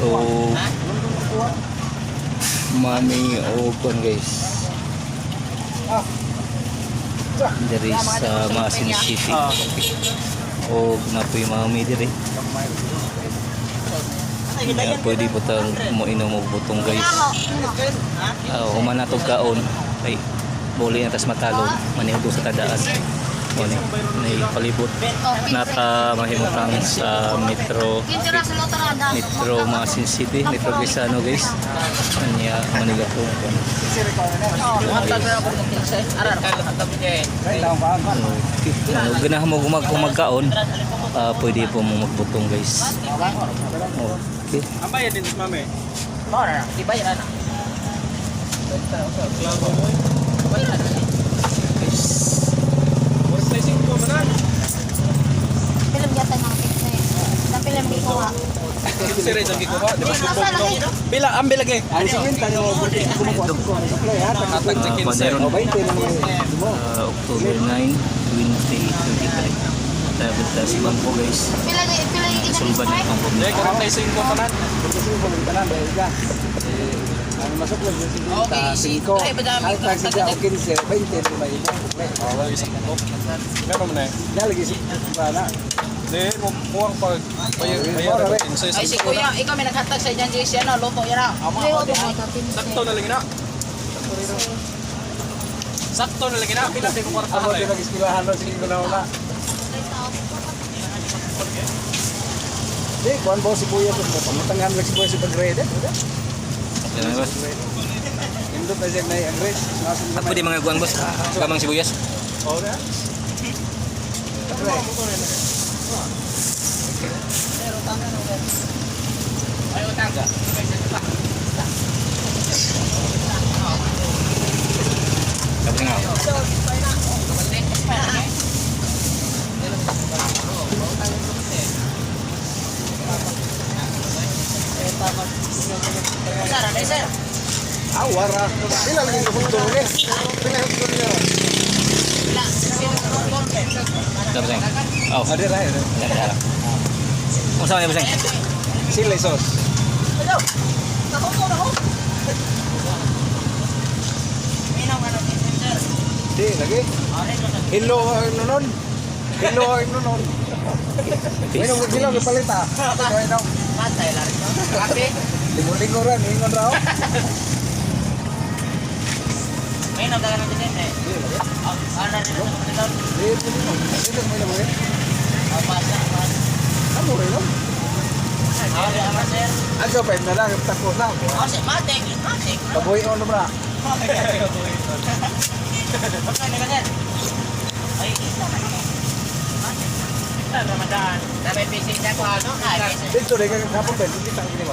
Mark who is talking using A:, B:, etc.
A: O mami o kuan, guys. Diri sa Maasin City. O napoy mami diri. Ya, pwede po tang moinom og butong, guys. Human na tog kaon ay buli na tas matalon manihugo sa tadaan. Mo ni nay palibot nata mahimutang sa Metro Metro Maasin City, Metro Gaisano, guys. Anya Manila po. Okay. Ano, ganahan mo kung magkaon, pwede po mo magbutong, guys. Okay.
B: Ang bayad din mami.
C: Mora na, di bayad na. Bayad na.
A: Guys.
B: 45 man na.
D: Film yata ng pizza eh. Sa film gikuha.
B: Si Ray ang gikuha, di ba
D: Asa
B: subok
D: lagi?
B: no? Pila ang bilagi?
E: Ang 50 no, kumukuha supply ha.
B: Hatag sa 15.
A: Paneron.
E: O 20 na mga mo.
A: October 9, 2023. Tapos ta si bangko, guys.
D: Pila pila yung
A: Sulban
D: ginamit
A: ng bangko.
B: Di 45 pa nan.
E: Kasi ko ng tanan dahil ka. Eh, ang masuk lang yung 50,
C: Okay,
E: 5.
C: ay, madami.
E: Ay, tag siya o 15, 20 na may mo.
B: Oh, isang ko. Meron mo na eh.
E: Lalagi si na.
B: Di mo kuwang pag bayad bayad
E: Ora,
B: 15.
C: Ay, si Kuya, ikaw may naghatag sa dyan, JC, ano, luto yan na. Amo,
D: Ay,
C: ako
D: wag
C: din.
D: mo ito.
B: Sakto na lang ina. Sakto na lang ina. Pila di ko kwarta
E: Ako
B: na
E: di
B: eh.
E: mag-eskilahan ro sige ko na wala. Di, kuan ba sibuyas mo? Pangutangan lang sibuyas sa pag-grade.
A: Yan na, boss.
E: Indot na siya na i-agree.
A: Ako di mga guwan, boss. Kamang sibuyas.
B: Oh, na.
C: Ay, utang ka.
A: Tapos nga.
C: Sir, ano, sir?
E: Ah, wara. Pila lagi ko punto eh. Pila ko niya.
A: Tapos nga. Oh.
E: Ada ra.
A: Yan, yan. Kung saan boss?
E: Sila sauce.
C: Sir.
E: Di lagi. Hello ang nunon. Hello ang nunon. Bueno, kung sila kapalit ah. Bueno,
C: Patay, lari ko. Kape.
E: lingo-lingo ra, ningon ra.
C: May nagdagan ng din eh.
E: Di lagi.
C: Oh, ano rin sa kapatid?
E: Di mo. Dito mo na mo.
C: Oh, pasa.
E: Amo rin no.
C: Ah, ah, sir.
E: Aso pa na lang tako na.
C: Oh, sir, matik, matik.
E: Kabuhi on bra.
C: Pagkain ka, sir. Ay, isa na kamo. Matik. Ramadan. Damay PC na ko, ano? Ay, PC.
E: Dito rin kang kapon ba? Dito ang gini mo.